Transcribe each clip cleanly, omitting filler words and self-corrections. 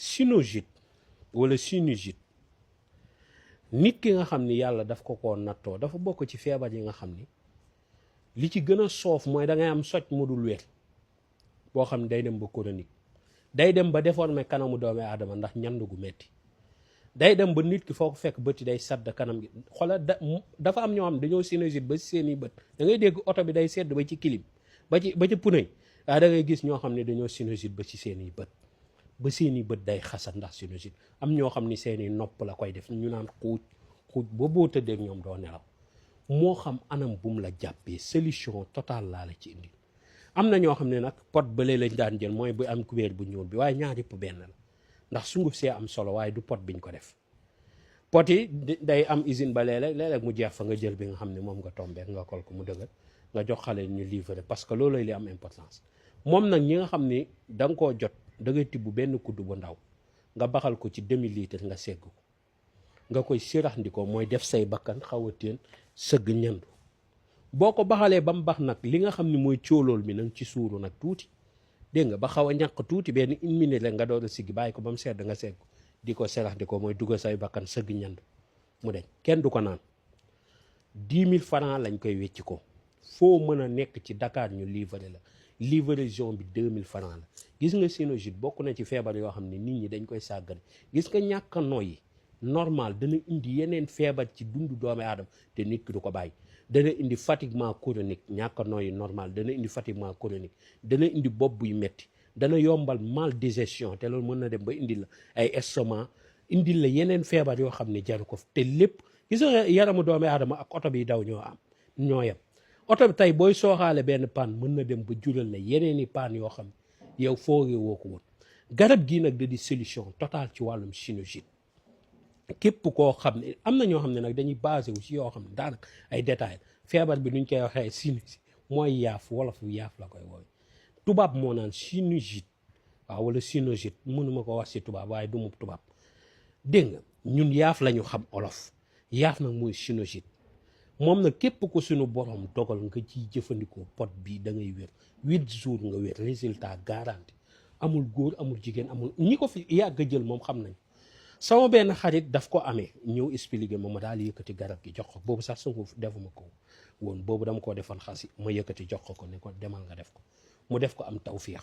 sinusite wala sinusite nit ki nga xam ni yàlla daf ko nattoo dafa bokk ci feebar yi nga xam ni li ci gën a soof mooy da ngay am soj mu dul wér boo xam ne day dem ba chronique day dem ba déformer kanamu doomi aadama ndax ñand gu metti day dem ba nit ki foo ko fekk bëti day sadd kanam gi xoolal dafa am ñoo xam ne dañoo sinusite ba seeni bët da ngay dégg oto bi day sedd ba ci clim ba ci pneu waaye da ngay gis ñoo xam ne dañoo sinusite ba ci seeni bët ba seeni bët day xasat ndax sinusite am ñoo xam ni seeni nopp la koy def ñu naan xuuj ba boo tëddee ak ñoom doo nelaw moo xam anam bu mu la jàppee solution totale laa la ci indi am na ñoo xam ne nag pot bële lañ daan jël mooy bu am kubéer bu ñuul bi waaye ñaar yëpp benn la ndax sunguf see am solo waaye du pot biñ ko def pot yi day am usine ba léeg-léeg mu jeex fa nga jël bi nga xam ne moom nga tombé nga kol ko mu dëgër nga jox xale ñu livrer parce que loolu li am importance moom nag ñi nga xam ni da nga koo jot da ngay tibb benn kudd bu ndaw nga baxal ko ci demi-litre nga segg ko nga koy siraxndikoo mooy def say bakkan xaw a teen sëgg ñandu boo ko baxalee ba mu bax nag li nga xam ni mooy cóolool mi nag ci suuru nag tuuti dégg nga ba xaw a ñàq tuuti benn une minute rek nga doon a siggi bàyyi ko ba mu sedd nga segg di ko siraxndikoo mooy dugal say bakkan sëgg ñandu mu deñ kenn du ko naan 10 000 francs lañ koy wecci ko foo mën a nekk ci Dakar ñu livrer la livraison bi 2000 francs la gis nga sinusite bokk na ci feebar yoo xam ne nit ñi dañ koy sàggane gis nga ñàkk a noyyi normal dana indi yeneen feebar ci dundu doomi aadama te nit ki du ko bàyyi dana indi fatiguement chronique ñàkk a noyyi normal dana indi fatiguement chronique dana indi bopp buy metti dana yombal mal digestion te loolu mën na dem ba indi la ay estomac indi la yeneen feebar yoo xam ne jaru ko te lépp gis nga yaramu doomi aadama ak oto bi daw ñoo yem oto bi tey booy sooxaale benn panne mën na dem ba jural la yeneen i panne yoo xam yow foogee woo ko woon garab gii nag da di solution totale ci wàllum sinusite képp koo xam ne am na ñoo xam ne nag dañuy basé wu ci yoo xam ne daanaka ay détails feebar bi nuñ koy waxee sinusite mooy yaaf wolof yaaf la koy woowe tubaab moo naan sinusite waaw wala sinusite mënuma ko wax ci tubaab waaye du mu tubaab dégg nga ñun yaaf la ñu xam olof yaaf nag mooy sinusite moom nag képp ko suñu borom dogal nga ciy jëfandikoo pot bi da ngay wér 8 jours nga wér résultat garanti amul góor amul jigéen amul ñi ko fi yàgg a jël moom xam nañ sama benn xarit daf ko amee ñëw expliqué ma daal yëkkati garab gi jox ko boobu sax sunguf defuma ko woon boobu dama koo defal xasi ma yëkkati jox ko ne ko demal nga def ko mu def ko am tawfiix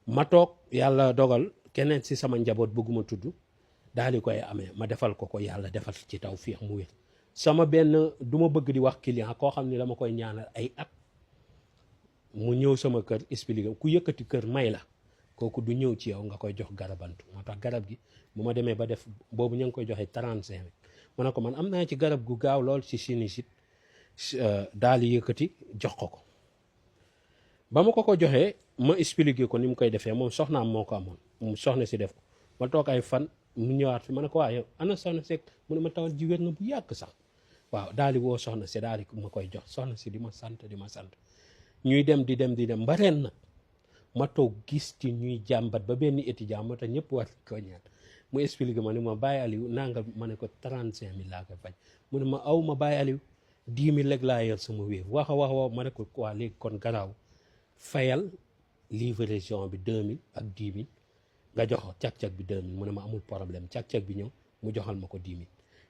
ma toog yàlla dogal keneen si sama njaboot bëgguma tudd daal di koy amee ma defal ko yàlla defal ci tawfiix mu wér sama benn du ma bëgg di wax client koo xam ne dama koy ñaanal ay at mu ñëw sama kër expliqué ku yëkkati kër may la kooku du ñëw ci yow nga koy jox garabantu moo tax garab gi bu ma demee ba def boobu ñu ngi koy joxe 35 ma ne ko man am naa ci garab gu gaaw lool ci sinusite daal di yëkkati jox ko ba ma ko joxee ma expliqué ko ni mu koy defee moom soxnaam moo ko amoon mu soxna si def ko ma toog ay fan mu ñëwaat fi ma ne ko waa yow ana soxna si mu ne ma tawat ji wér na bu yàgg sax waaw daal di woo soxna si daal di ma koy jox soxna si di ma sant ñuy dem di dem ba ren nag ma toog gis ci ñuy jàmbat ba benn étudiant moo tax ñëpp war ko ñaan mu expliqué ma ne ma Baye Aliou nanga ma ne ko 35000 laa koy faj mu ne ma aw ma Baye Aliou 10 000 rek laa yor sama wéer wax ma ne ko waa léegi kon garaaw fayal livraison bi 2000 ak 10 000 nga jox cag-cag bi 2000 mu ne ma amul problème cag-cag bi ñëw mu joxal ma ko 10 000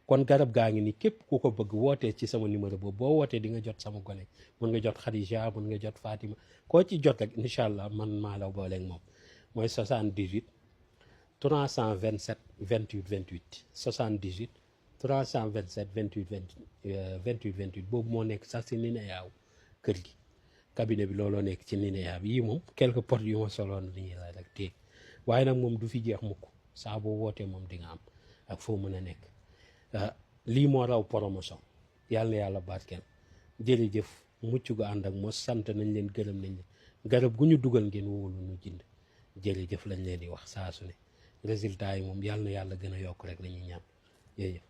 kon garab gaa ngi ni képp ku ko bëgg wootee ci sama numéro boobu boo wootee di nga jot sama gone mun nga jot Khadija mun nga jot Fatima koo ci jot rek incha allah man maa la booleeg moom mooy 78 327 28 28 78 327 28 boobu moo nekk sax si Nineyaaw kër gi cabinet bi looloo nekk ci Nineyaaw bi yii moom quelques portes yu ma soloon nii la rek téye waaye nag moom du fi jeex mukk saa boo wootee moom di nga am ak foo mën a nekk lii moo raw promotion yàlla na yàlla barkeel jërëjëf mucc gu ànd ak mos sant nañ leen gërëm nañ leen garab gu ñu dugal ngeen wóolu ñu jënd jërëjëf lañ leen di wax saa su ne résultat yi moom yàlla na yàlla gën a yokk rek la ñuy ñaan jërëjëf